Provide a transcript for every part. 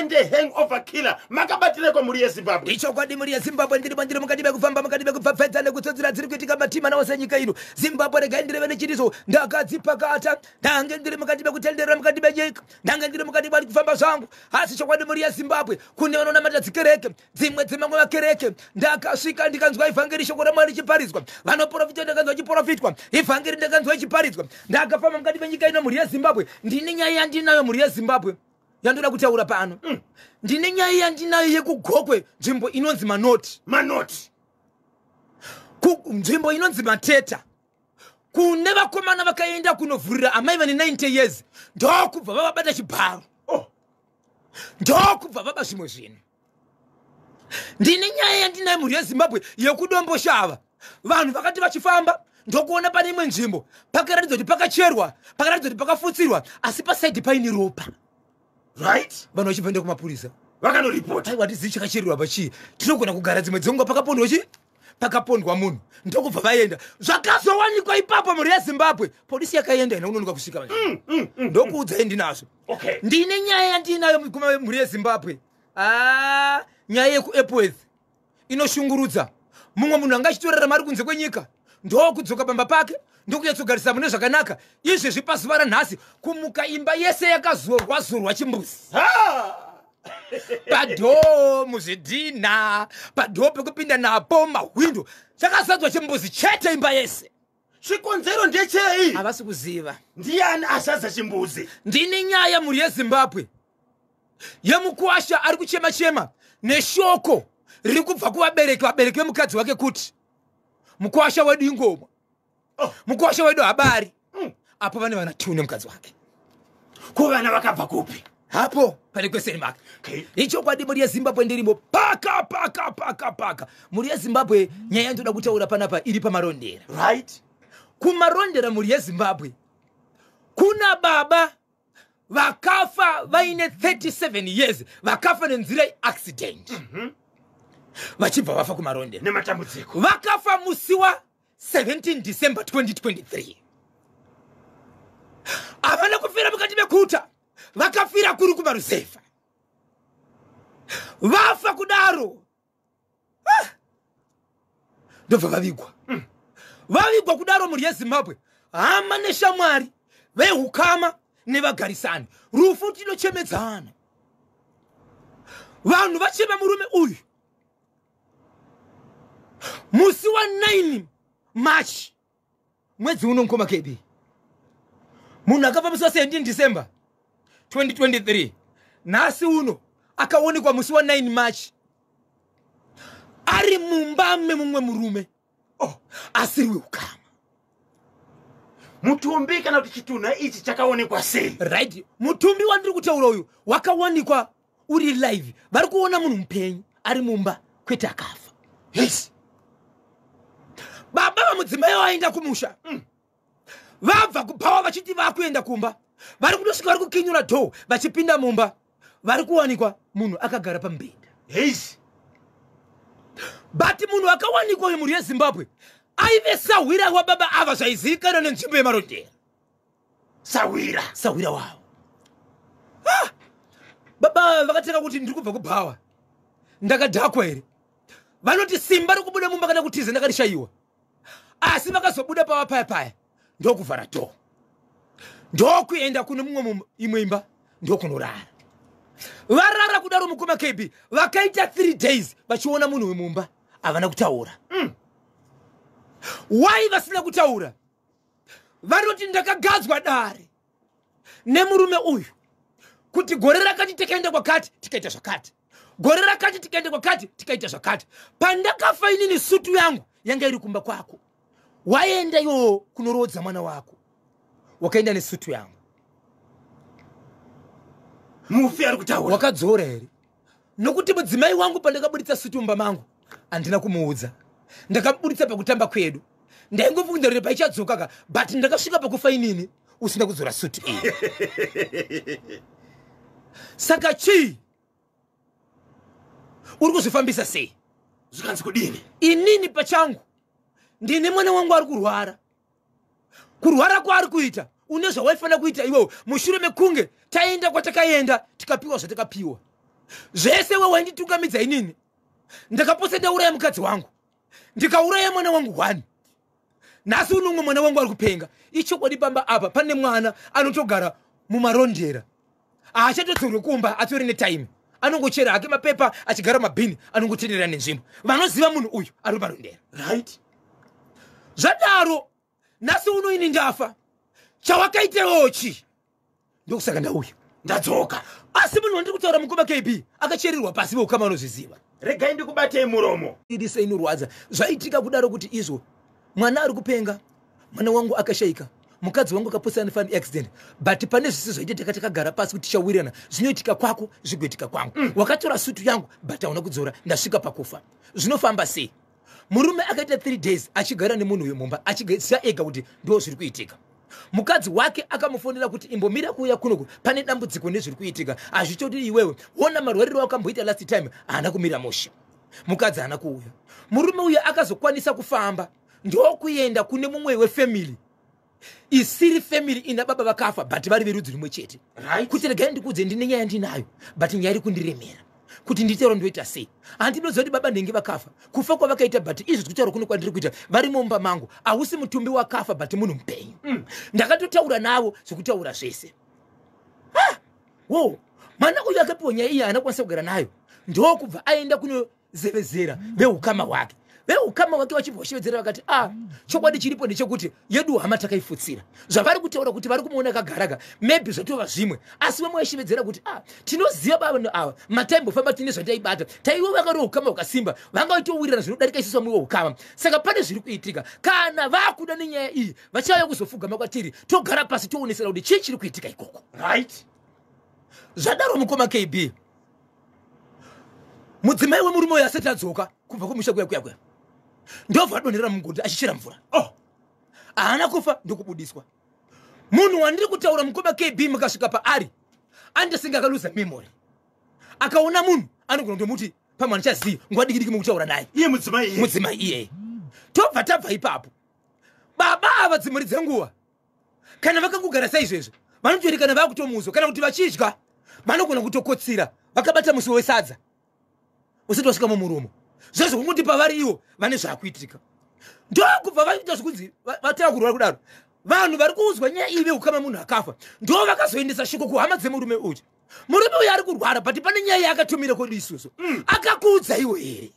Monday hangover killer. Makabatireko, mhuri yeZimbabwe? Ichokwadi, mhuri yeZimbabwe, ndirimo, ndiri mukati mekufamba, mukati mekupfapfaidza nekutsodzera dziri kuitika matima naose nyika ino Zimbabwe. Regai ndireve nechiriso ndakadzipakata. Ndange ndiri mukati mekutenderera mukati menyika, ndange ndiri mukati mwari kufamba zvangu. Asi chokwadi, mhuri yeZimbabwe, kune vanonamata dzikereke dzimwe dzemamwe makereke, ndakasvika ndikanzwa ivhangeri, shoko raMwari richiparidzwa. Vanoprofita, ndakanzwa chiprofitwa ivhangeri, ndakanzwa ichiparidzwa. Ndakafamba mukati menyika ino, mhuri yeZimbabwe. Ndine nyaya yandinayo, mhuri yeZimbabwe, yandoda kutaura pano. Ndine nyaya yandinayo yekuGokwe, nzvimbo inonzi Manoti. Manoti. Nzvimbo inonzi Mateta, kune vakomana vakaenda kunovhurira amai vane 90 years, ndokubva vavabata chibharo. Ndokubva vaba zvimwe zvinhu. Ndine nyaya yandinayo, mhuri yeZimbabwe, yekuDomboshava. Vanhu vakati vachifamba, ndokuona pane imwe nzvimbo pakaratidza kuti pakacherwa, pakaratidza kuti pakafutsirwa, asi pasaidi paine ropa. Vanhu vachibva enda kumapurisa. Vakanoripota. Aiwa, tizivi chakachererwa pachii, tinogona kugara dzimwe dzenguva pakapondwa chi pakapondwa munhu. Ndokubva vaenda, zvakazowanikwa ipapo, mhuri yeZimbabwe, polisi yakaenda ina unonoka kusvika. Ndokuudzai, ndinazvo. Ndine nyaya yandinayo, mhuri yeZimbabwe. Ah, nyaya yekuEpworth inoshungurudza. Mumwe munhu anga achitorera mari kunze kwenyika, ndokudzoka pamba pake, ndokunyatsogarisa mune zvakanaka. Izvezvi pazuva ranhasi, kumuka imba yese yakazorwa zorwa chimbuzi. Ha! Padoor, muzvidhina, padoor pekupinda napo, mahwindo, chakazadzwa chimbuzi chete imba yese. Chikonzero ndechei? Havasi kuziva. Ndiani azadza chimbuzi? Ndine nyaya, mhuri yeZimbabwe, yemukwasha ari kuchema chema neshoko riri kubva kuvabereki, vabereki vemukadzi wake, kuti mukwasha wedu ingomwa. Mukwasha wedu habari. Apo vane vana 2 nemukadzi wake. Ko vana vakabva kupi? Hapo pane question mark. Ichokwadi, mhuri yeZimbabwe, ndirimo paka paka paka paka. Mhuri yeZimbabwe, nyaya yandoda kutaura panapa iri paMarondera. KuMarondera, mhuri yeZimbabwe, kuna baba vakafa vaine 37 years, vakafa nenzira yeaccident, vachibva vafa kuMarondera. Nematambudziko. Vakafa musi wa17 December 2023. Havana kufira mukati mekuta, vakafira kuri kumaruzevha. Vafa kudaro, ah! Ndobva vavigwa. Vavigwa kudaro, mhuri yeZimbabwe, hama neshamwari, veukama nevagarisani, rufu tinochemedzana. Vanhu vachema murume uyu. Musi wa9 March mwedzi uno, mukoma KB, munhu akafa musi wa17 December 2023, nhasi uno akaonekwa musi wa9 March ari mumba memumwe murume. Asiri weukama. Mutumbi kana kuti chitunha ichi chakaonekwa sei? Right, mutumbi wandiri kutaura uyu wakawanikwa uri live. Vari kuona munhu mupenyu ari mumba, kwete akafa. Baba vamudzimai vaenda kumusha, vabva kubhawa vachiti vakuenda kumba, vari kutosvika, vari kukinyura door, vachipinda mumba, vari kuwanikwa munhu akagara pamubhedha. But munhu akawanikwa uyu, mhuri yeZimbabwe, aive sahwira wababa ava, zvaizivikanwa nenzvimbo yeMarondera. Sahwira. Sahwira wavo. Ah! Baba vakatanga kuti, "Ndiri kubva kubhawa, ndakadhakwa here?" Vanoti simba rekubuda mumba kana kutiza ndakarishayiwa, asi vakazobuda pava paya paya, ndokuvhara door, ndokuenda kune mumwe imwe imba, ndokunorara. Varara kudaro, mukoma KB, vakaita 3 days vachiona munhu wemumba, havana kutaura. Why vasina kutaura? Vanoti, "Ndakagadzwa dare nemurume uyu kuti gore rakati tikaenda kwakati, tikaita zvakati, gore rakati tikaenda kwakati, tikaita zvakati. Pandakafa inini, sutu yangu yanga iri kumba kwako. Waenda iwowo kunoroodza mwana wako, wakaenda nesutu yangu." Mufi ari kutaura. "Wakadzora here? Nokuti mudzimai wangu, pandakaburitsa sutu mumba mangu, handina kumuudza. Ndakaburitsa pakutamba kwedu, ndaingofunga kuti paichadzoka ka, but ndakasvika pakufa inini usina kudzora sutu iyi. Saka chii? Uri kuzvifambisa sei?" Zvikanzi kudini? "Inini pachangu ndine mwana wangu ari kurwara. Kurwara kwaari kuita, une zvawaifanira kuita iwewo mushure mekunge taenda kwatakaenda, tikapiwa zvatakapiwa." Zvese we wainditungamidza inini, ndakapotsa ndauraya mukadzi wangu, ndikauraya mwana wangu one. Nhasi uno umwe mwana wangu ari kupenga. Ichokwadi, pamba apa pane mwana anotogara mumarondera, haachatodzorwe kumba, atori netime, anongochera hake mapepa achigara mabhini, anongotenderera nenzvimbo. Vanoziva munhu uyu ari mumarondera. Zvadaro, nhasi uno ini ndafa, chawakaitewo chi? Ndokusaka ndauya. Ndadzoka. Asi munhu wandiri kutaura, mukoma KB, akachererwa pasi, veukama anozviziva. Regai ndikubatei muromo. Iri inorwadza. Zvaitika kudaro kuti izvo mwana ari kupenga, mwana wangu akashayika, mukadzi wangu akaposana nefan accident, but pane zvisi zvaita, taka takagara pasi kuti tichawirirana. Zvinoitika kwako zvigoitika kwangu. Wakatora sutu yangu but hauna kudzora, ndasvika pakufa. Zvinofamba sei? Murume akaita 3 days achigara nemunhu uyu mumba, achiziva ega kuti ndo zviri kuitika. Mukadzi wake akamufonera kuti imbomira kuuya kunoku, pane dambudziko nezviri kuitika, hazvitoti iwewe ona marwariro akamboita last time, haana kumira mushe. Mukadzi haana kuuya. Murume uyu akazokwanisa kufamba ndokuenda kune mumwe wefamily isiri family ina baba vakafa, but vari verudzi rumwe chete, kuti regai ndikudze, ndine nyaya ndinayo, but nyaya iri kundiremera kuti nditaura, ndoita sei? Handinoziva kuti baba ndenge vakafa kufa kwavakaita, but izvi kutaura kuno kwandiri kuita, vari mumba mangu, hausi mutumbi wakafa but munhu mupenyu. Ndakatotaura navo zvekutaura zvese. Wo mwana uyu akapiwa nyaya iyi, haana kukwanisa kugara nayo, ndokubva aenda kunozevezera veukama hwake. Veukama hwake vachibva vashevedzera vakati, "A, chokwadi chiripo ndechekuti yedu hama takaifutsira. Zvavari kutaura kuti vari kumuona akagaraga, maybe zvatova zvimwe." Asi vamwe vaishevedzera kuti, "A, tinoziva vanhu ava, mataimbofamba tine zvataibata, taiwe vakari ukama hwakasimba, vanga vaitowirirana zvinodarika isusu vamwe veukama. Saka pane zviri kuitika. Kana vakuda nenyaya iyi, vachauya kuzofugama kwatiri, togara pasi, toonesera kuti chii chiri kuitika ikoko." Zvadaro, mukoma KB, mudzimai wemurume uyu asati adzoka kubva kumusha kuya kuya kuya, ndobva adonhera mugodhi achichera mvura. Oh. Haana kufa, ndokubudiswa. Munhu wandiri kutaura, mukoma KB, mukasvika paari andesinge akaluza memory. Akaona munhu anogona kutomuti pamwe handichazivi, nguva diki diki mukutaura naye. Iye mudzimai iye? Mudzimai iyeye. Tobva tabva ipapo, baba ava dzimuri dzenguva kana vakangogara saizvezvo, vanotori kana vakutomuzwa kana kuti vachidya, vanogona kutokotsira vakabata musi wesadza usati wasvika mumuromo. Zvezvo kungoti pavari ivo vane zvaakuitika, ndokubva vaita zvekunzi vatanga kurwara kudaro. Vanhu vari kuudzwa nyaya iyi veukama munhu akafa, ndo vakazoendesa shoko kuhama dzemurume uyu: "Murume uyu ari kurwara, but pane nyaya yaakatumira kwedu isusu. Akakuudza iwo here?"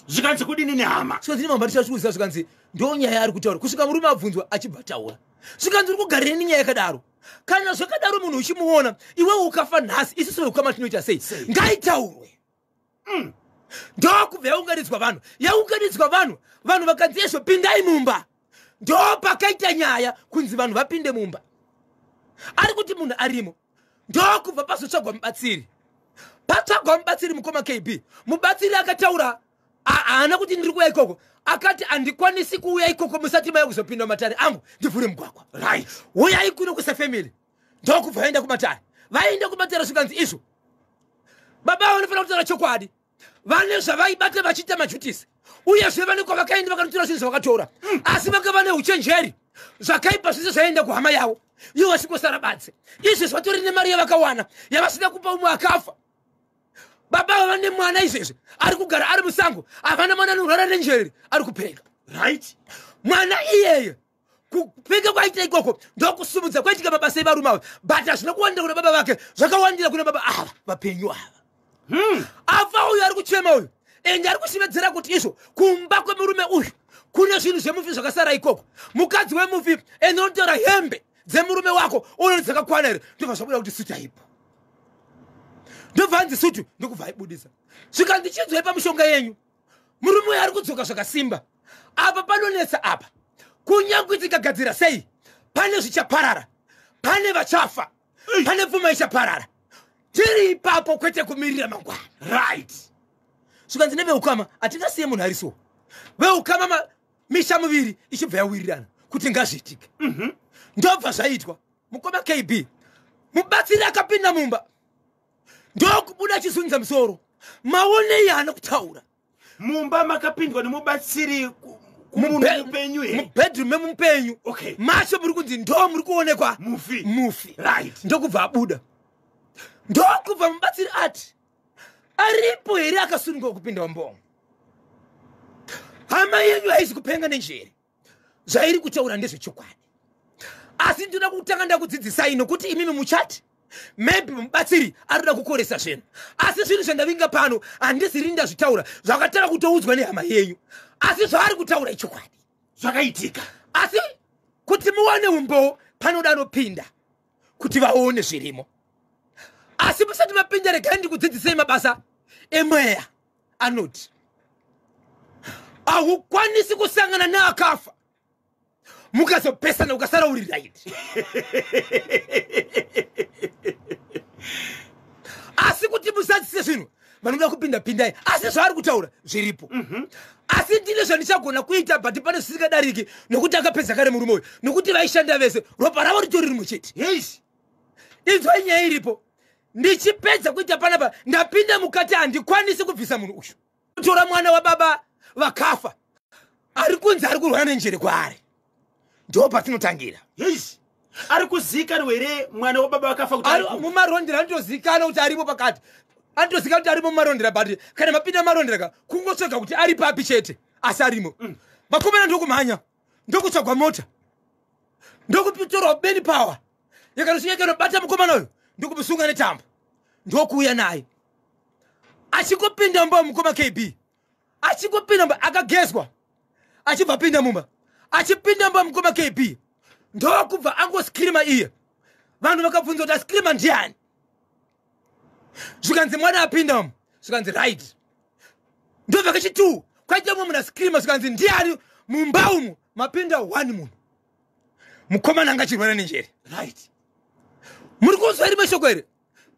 Zvikanzi kudini nehama? Zvikanzi nemamba tichazviuziva. Zvikanzi ndo nyaya ari kutaura, kusvika murume abvunzwa, achibva taura. Zvikanzi uri kugarire nenyaya yakadaro? Kana zvakadaro, munhu uchimuona iwewe ukafa nhasi, isusu veukama tinoita sei? Sei? Ngaitaurwe. Ndokubva yaunganidzwa vanhu, yaunganidzwa vanhu, vanhu vakanzi ezvo pindai mumba. Ndo pakaita nyaya kunzi vanhu vapinde mumba, ari kuti munhu arimo. Ndokubva pazotsvagwa mubatsiri. Patsvagwa mubatsiri, mukoma KB, mubatsiri akataura, haana kuti ndiri kuuya ikoko. Akati, "Handikwanisi kuuya ikoko musati mauya kuzopinda mumatare angu, ndivhure mugwagwa. Uyai kuno kusefamily." Ndokubva vaenda kumatare. Vaenda kumatare, zvikanzi izvo baba vanofanira kutaura chokwadi, vane zvavaibata vachiita maduties, uyezve vane kwavakaenda vakanotora zvinhu zvavakatora, asi vanga vane uchenjeri. Zvakaipa zvese zvaenda kuhama yavo, ivo vachingosara badze. Izvezvi vatori nemari yavakawana yavasina kupa umwe akafa. Baba vava nemwana izvezvi ari kugara ari musango, havana mwana anorwara nenjeri, ari kupenga. Mwana iyeye kupenga kwaita ikoko ndokusumudza kwaitika mabasa evarume ava, but hazvina kuwandira kuna baba vake, zvakawandira kuna baba ava vapenyu ava. Afa uyu ari kuchema uyu, ende ari kushevedzera kuti izvo kumba kwemurume uyu kune zvinhu zvemufi zvakasara ikoko. Mukadzi wemufi, ende unotora hembe dzemurume wako, unoona dzakakwana here? Ndobva zvabuda kuti suti haipo. Ndobva hanzi sutu, ndokubva aibudisa. Zvikanzi chinzwai pamushonga yenyu, murume uyu ari kudzoka zvakasimba apa, panonetsa apa. Kunyange tikagadzira sei, pane zvichaparara, pane vachafa, pane pfuma ichaparara. Tiri ipapo, kwete kumirira mangwana. Zvikanzi neveukama, hatingasiye munhu ari so. Veukama misha miviri ichibva yawirirana kuti ngazviitike. Ndobva zvaitwa, mukoma KB. Mubatsiri akapinda mumba, ndokubuda achizunza musoro. Maonei? Haana kutaura. Mumba makapindwa nemubatsiri kumunhu mupenyu here? Mubedroom memupenyu. Macho muri kunzi ndo muri kuonekwa mufi. Mufi. Ndokubva Ndokubva abuda. Ndokubva mubatsiri ati, aripo here akasununguka kupinda mumba? Hama yenyu haisi kupenga nenjere, zvairi kutaura ndezvechokwadi. Asi ndinoda kutanga ndakudzidzisai, nokuti imimi muchati maybe mubatsiri arikuda kukoresa zvinhu, asi zvinhu zvandavinga pano handiziri ndazvitaura, zvakatanga kutoudzwa nehama yenyu, asi zvaari kutaura ichokwadi, zvakaitika. Asi kuti muwane umbowo panoda anopinda kuti vaone zvirimo. Asi musati mapinda, regai ndikudzidzisei mabasa emweya anoti haukwanisi kusangana neakafa mukazopesana ukasara uri right. Asi kuti musadzise zvinhu, vanoda kupinda pindai, asi zvaari kutaura zviripo. Asi ndine zvandichagona kuita, but pane zvisingadariki, nokuti akapedza kare murume uyu, nokuti vaishanda vese, ropa ravo ritori rimwe chete. Inzwai nyaya iripo. Ndichipedza kuita panapa, ndapinda mukati, handikwanisi kubvisa munhu uyu. Tora mwana wababa vakafa ari kunzi ari kurwara nenjere kwaari, ndo patinotangira. Yes, ari kuzivikanwa here mwana wababa vakafa kuti ari kupi? Mumarondera anotozivikanwa kuti arimo pakati, anotozivikanwa kuti arimo mumarondera, but kana mapinda mumarondera ka, kungotsvaga kuti ari papi chete, asi arimo. Vakomana ndokumhanya, ndokutsvagwa mota, ndokutorwa beni power yakanosvika ikanobata mukomana uyu, ndokumusunga netambo, ndokuuya naye. Achingopinda mumba, mukoma KB, achingopinda mumba, akagezwa, achibva pinda mumba, achipinda mumba, mukoma KB, ndokubva angoscreama iye. Vanhu vakabvunza kuti ascreama ndiani, zvikanzi mwana apinda umu. Zvikanzi right. Ndobva kechi2 kwaita mumwe munhu ascreama, zvikanzi ndiani mumba umu? Mapinda one munhu, mukomana anga achirwara nenjere. Muri kunzwa rimwe shoko here?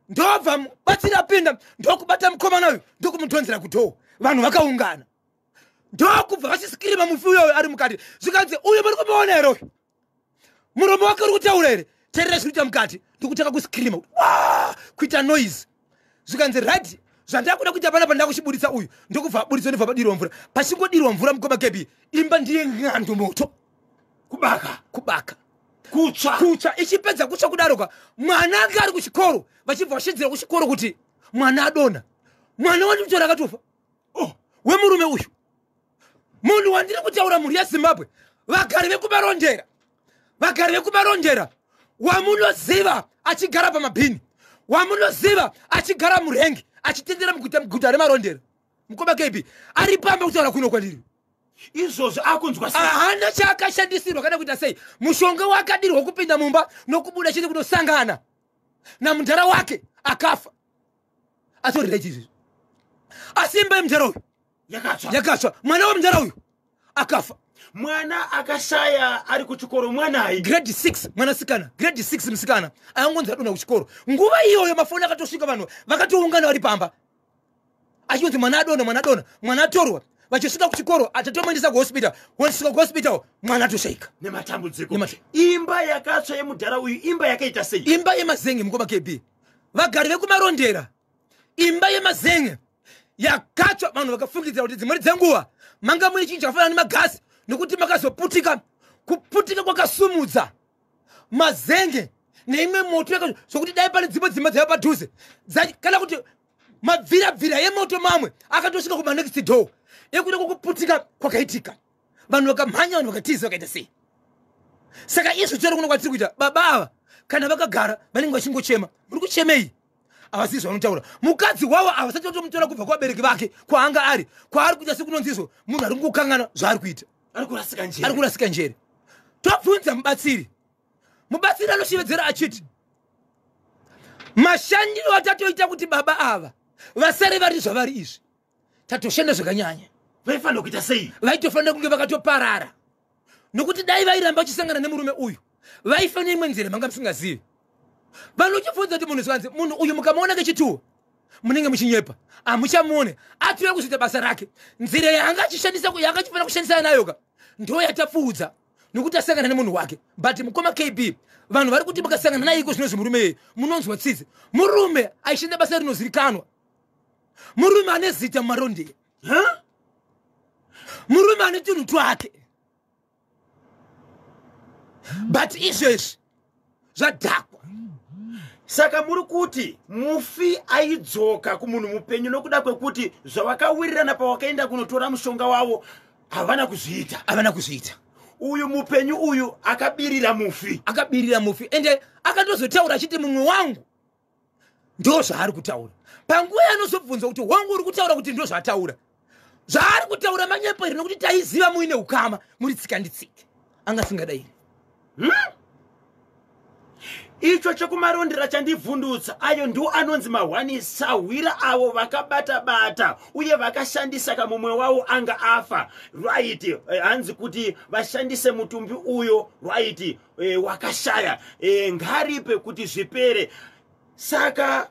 Ndobva mubatsiri apinda, ndokubata mukomana uyu, ndokumudhonzera kudoor. Vanhu vakaungana, ndokubva vachiscreama mufi uyoyo ari mukati. Zvikanzi, uyu muri kumuona here uyu? Muromo wake uri kutaura here? Teerera zviri kuita mukati. Ndokutanga kuscreama, kuita noise. Zvikanzi right, zvandakuda kuita panapa, ndakuchibuditsa uyu. Ndokubva abuditswa, ndobva padirwa mvura. Pachingodirwa mvura, mukoma KB, imba ndiye ng'ando moto. Kubaka. Kubaka. Kutsva. Kutsva. Ichipedza kutsva kudaroka, mwana anga ari kuchikoro, vachibva vashidzira kuchikoro kuti mwana adonha, mwana wandikutora akatofa. Oh. Wemurume uyu, munhu wandiri kutaura, mhuri yeZimbabwe, vagari vekumarondera, vagari vekumarondera, wamunoziva achigara pamabhini, wamunoziva achigara murengi, achitendera muguta reMarondera, mukoma KB, ari pamba kutaura kuno kwandiri. Izvozvo akunzwa sei? Ahana chaakashandisirwa kana kuita sei. Mushonga wakadirwa kupinda mumba nokubuda chete kunosangana namundara wake akafa, atorira izvizvi. Asi imba yemundara uyu yakatsva. Yakatsva. Mwana wemundara uyu akafa. Mwana akashaya ari kuchikoro, mwanai? Grade 6, mwanasikana, grade 6, musikana angonzi adonha kuchikoro. Nguva iyoyo mafoni akatosvika, vanhu vakatoungana vari pamba, achinzi mwana adonha, mwana adonha, mwana atorwa. Vachisvika kuchikoro, atatomuendesa kuhospital, wasvika kuhospital mwana atoshaika. Nematambudziko. Imba yakatsva yemudhara uyu, imba yakaita sei? Imba yemazenge, mukoma KB, vagari vekumarondera, imba yemazenge yakatsva. Vanhu vakafungidzira kuti dzimweni dzenguva manga muine chinhu chakafanana nemagasi, nokuti makazoputika. Kuputika kwakasumudza mazenge neimwe moto zvokuti dai pane dzimwe dzimba dzaiva padhuze kana kuti mabvirabvira emoto mamwe akatosvika kumanext door, ekuda kwokuputika kwakaitika. Vanhu vakamhanya, vanhu vakatiza, vakaita sei. Saka izvo chero kuno kwatiri kuita, baba ava kana vakagara vanenge vachingochema. Muri kuchemei? Havasizi zvavanotaura. Mukadzi wavo havasati vatomutora kubva kuvabereki vake kwaanga ari, kwaari kuita sekunonzizvo munhu ari kungokangana zvaari kuita. Ari kurasika njere. Ari kurasika njere. Tobvunza mubatsiri, mubatsiri anoshevedzera achiti mashandiro atatoita kuti baba ava vasare vari zvavari izvi, tatoshanda zvakanyanya. Vaifanira kuita sei? Vaitofanira kunge vakatoparara, nokuti dai vairamba vachisangana nemurume uyu, vaifanira imwe nzira manga musingazivi. Vanochibvunza kuti munhu, zvanzi munhu uyu mukamuona kechituwo munenge muchinyepa, hamuchamuone, atouya kuzoita basa rake. Nzira yaanga achishandisa, yaanga achifanira kushandisa nayoka, ndo yatapfuudza, nokuti asangana nemunhu wake. But mukoma KB, vanhu vari kuti mukasangana naye iko zvino zvemurume iyeye, munonzwa tsitsi. Murume aishanda basa rinozivikanwa, murume ane zita mumarondera, Huh? Murume ane tunhu twake, but izvezvi zvadhakwa. Saka muri kuti mufi aidzoka kumunhu mupenyu nokuda kwekuti zvavakawirirana pawakaenda kunotora mushonga wavo havana kuzviita. Havana kuzviita. Uyu mupenyu uyu akabirira mufi. Akabirira mufi, ende akatozotaura achiti mumwe wangu ndo zvaari kutaura. Panguva yaanozobvunzwa kuti wangu uri kutaura kuti ndo zvaataura, zvaari kutaura manyepo here, nokuti taiziva muine ukama, muri tsika nditsike, anga asingadai. Icho chekumarondera chandivhundutsa, ayo ndiwo anonzi mahwani sahwira avo vakabata-bata uye vakashandisa kamumwe wavo anga afa, right? Hanzi kuti vashandise mutumbi uyo, right, wakashaya, ngaripe kuti zvipere. Saka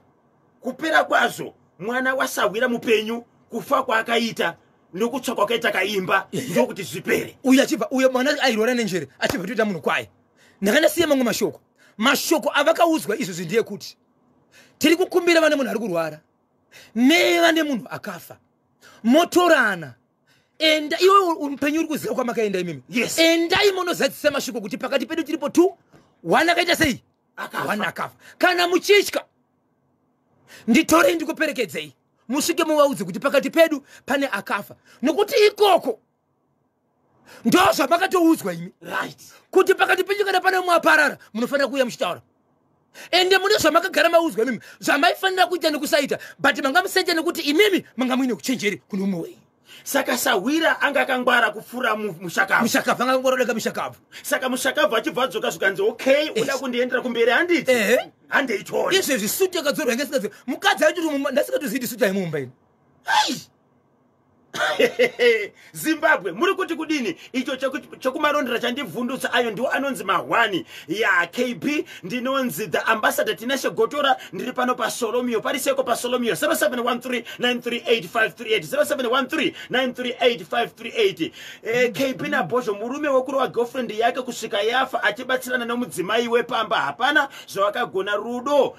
kupera kwazvo mwana wasahwira mupenyu kufa kwaakaita nokutsva kwakaita kaimba ndokuti zvipere. Uyu achibva, uyo mwana airwara nenjere achibva toita munhu kwaye. Ndakandasiya mamwe mashoko avakaudzwa izvozvi ndeyekuti tiri kukumbira vane munhu ari kurwara nevane munhu akafa, motorana, enda iwe mupenyu uri kuziva kwamakaenda imimi. Endai munozadzisa mashoko kuti pakati pedu tiripo two, one akaita sei? Akafa. One akafa. Kana muchitya, nditorei ndikuperekedzei musvike muvaudze kuti pakati pedu pane akafa, nokuti ikoko ndo zvamakatoudzwa imi kuti pakati penyu kana pane mumwe aparara, munofanira kuuya muchitaura. Ende mune zvamakagara maudzwa imimi zvamaifanira kuita nekusaita, but manga musaita nekuti imimi manga muine uchenjeri kune umwe wenyu. Saka sahwira anga akangwara kupfuura mushakabvu. Mushakabvu anga akangwara kudarika mushakabvu. Saka mushakabvu achibva adzoka, zvikanzi, "Okay, uda kundiendera kumberi, handiti? Ehe. Handeitoni." Izvezvi suti yakadzorwa inge isingadzo mukadzi aitoti ndasingatozivi kuti suti haimumba ini. Zimbabwe, muri kuti kudini? Icho chekumarondera chandivhundutsa, ayo ndiwo anonzi mahwani ya KB. Ndinonzi the Ambassador Tinashe Gotora, ndiri pano paSolomio, pariseko paSolomio. 0713 938 0713 938. KB naBhozho, murume wekurova girlfriend yake kusvika yafa achibatsirana nomudzimai wepamba, hapana zvavakagona. Rudo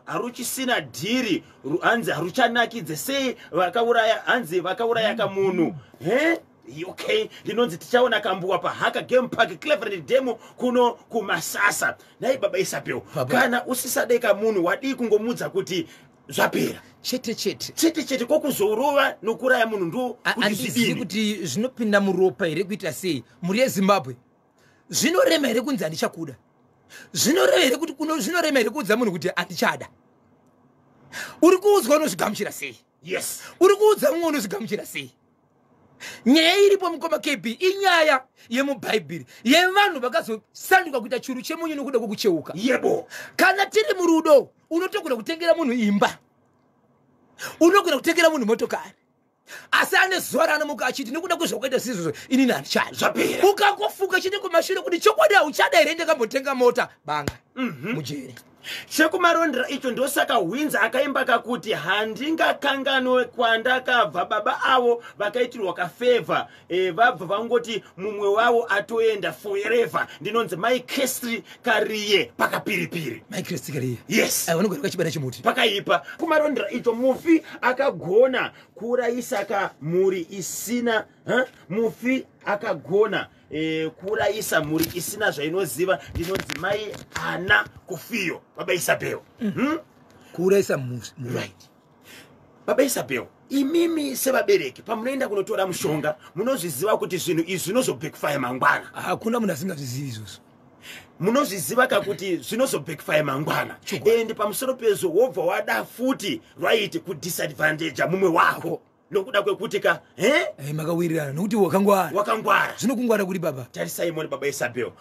haruchisina dhiri, hanzi haruchanakidze sei vakauraya, hanzi vakauraya kamunhu he. Okay, ndinonzi tichaona kambuwa pahaka Game Park, Cleveland Demo, kuno kuMasasa. Nhai baba Isabel, Baba. kana usisade kamunhu, wadii kungomudza kuti zvapera? Chete chete. Chete chete, kwokuzorova nokuraya munhu ndo kuti Handizivi zvidini? kuti zvinopinda muropa here, kuita sei. Mhuri yeZimbabwe, zvinorema here kunzi handichakuda? Zvinoreva here kuti kuno zvinorema here kuudza munhu kuti handichada? Uri kuudzwa unozvigamuchira sei? Uri kuudza mumwe unozvigamuchira sei? Nyaya iripo, mukoma KB, inyaya yemubhaibheri yevanhu vakazosanduka kuita churu chemunyu nokuda kwokucheuka. Kana tiri murudo, unotogona kutengera munhu imba, unogona kutengera munhu motokari, asi ane zuva raanomuka achiti nekuda kwezvaukaita sizvozvo inini handichadi. Zvapera. Ukangofuka chete kumashure kuti chokwadi hauchada here, ndakambotenga mota, banga mujere. Chekumarondera icho, ndosaka Hwinza akaimba kakuti handingakanganwe kwandakabva. Baba avo vakaitirwa kafavour, vabva vangoti mumwe wavo atoenda forever. Ndinonzi Mai Kestri Kariye, pakapiripiri. Maikristi. Yes. Vanogara kachibata chimuti. Pakaipa kumarondera icho. Mufi akagona kuurayisa kamhuri isina, huh? Mufi akagona kuurayisa mhuri isina zvainoziva. Ndinonzi Mai Ana Kufiyo. Baba Isabel, Kuurayisa Right, baba Isabel, imimi sevabereki pamunoenda kunotora mushonga, munozviziva kuti zvinhu izvi zvinozobackfire mangwana? Hakuna munhu asingazvizivi izvozvo. Munozviziva kakuti zvinozobackfire mangwana? Chokwadi. And pamusoro pezvo wobva wada futi, right, kudisadvantaja mumwe wako nokuda kwekuti ka he Makawirirana nokuti wakangwara. Wakangwara. Zvinokungwara kuri, baba? Tarisai moni, baba Isabel.